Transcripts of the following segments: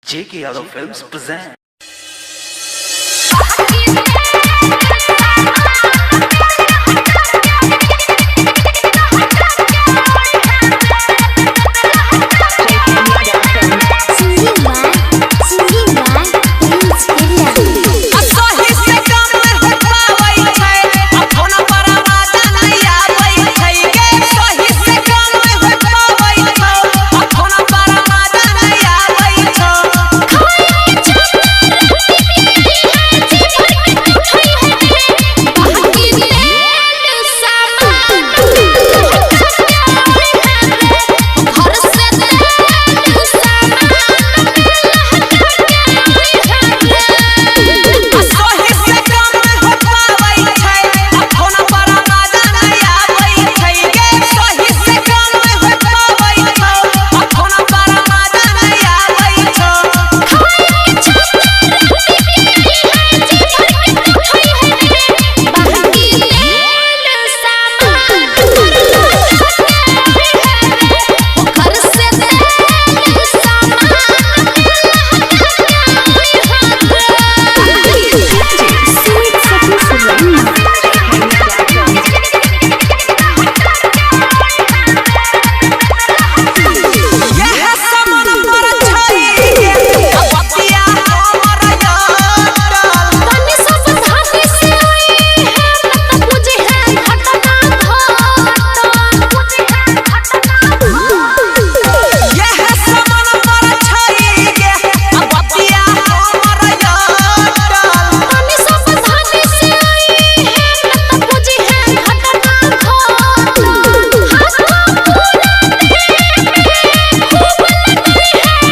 JK Yadav Films present. Singing by Prince Area. सही से काम हो पावै छै, आ फोन पर आवाज नै आबै छै गे। सही से काम हो पावै छै, आ फोन पर आवाज नै आबै छै। बाकी तेल सामान घर से तेल सामान सही से काम हो पावै छै, आ फोन पर आवाज नै आबै छै गे। सही से काम हो पावै छै, आ फोन पर आवाज नै आबै छै। बाकी तेल सामान घर से तेल सामान। यह समन पर छै गे, आ बतिया हमर यारल। तनी सब धाती से आई है न त बुझे है घटना घटल, बुझे है घटना घटल। यह समन पर छै गे, आ बतिया हमर यारल। तनी सब धाती से आई है न त बुझे है घटना घटल। हाथ पूरा खूब लगे है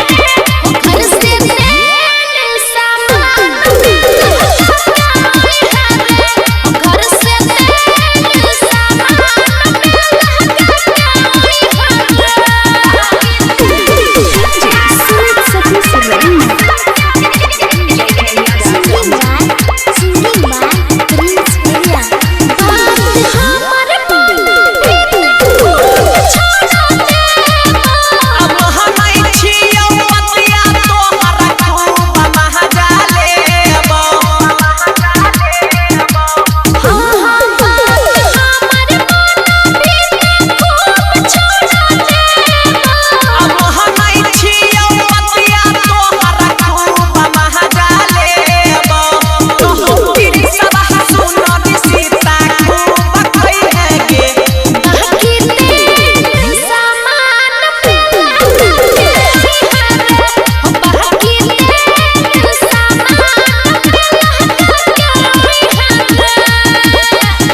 घर से तेल सामान घर से तेल सामान। Singing by Prince Area. बात हमर अब हनै छियौ बतिया तोहर खूब महजा लेबौ। अब हनै छियौ बतिया तोहर खूब महजा लेबौ। तोहर सब सुन सीता खूब खैहे गे। बाकी तेल सामान बाकी तेल सामान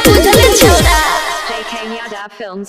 बुझल छौड़ा। JK Yadav Films.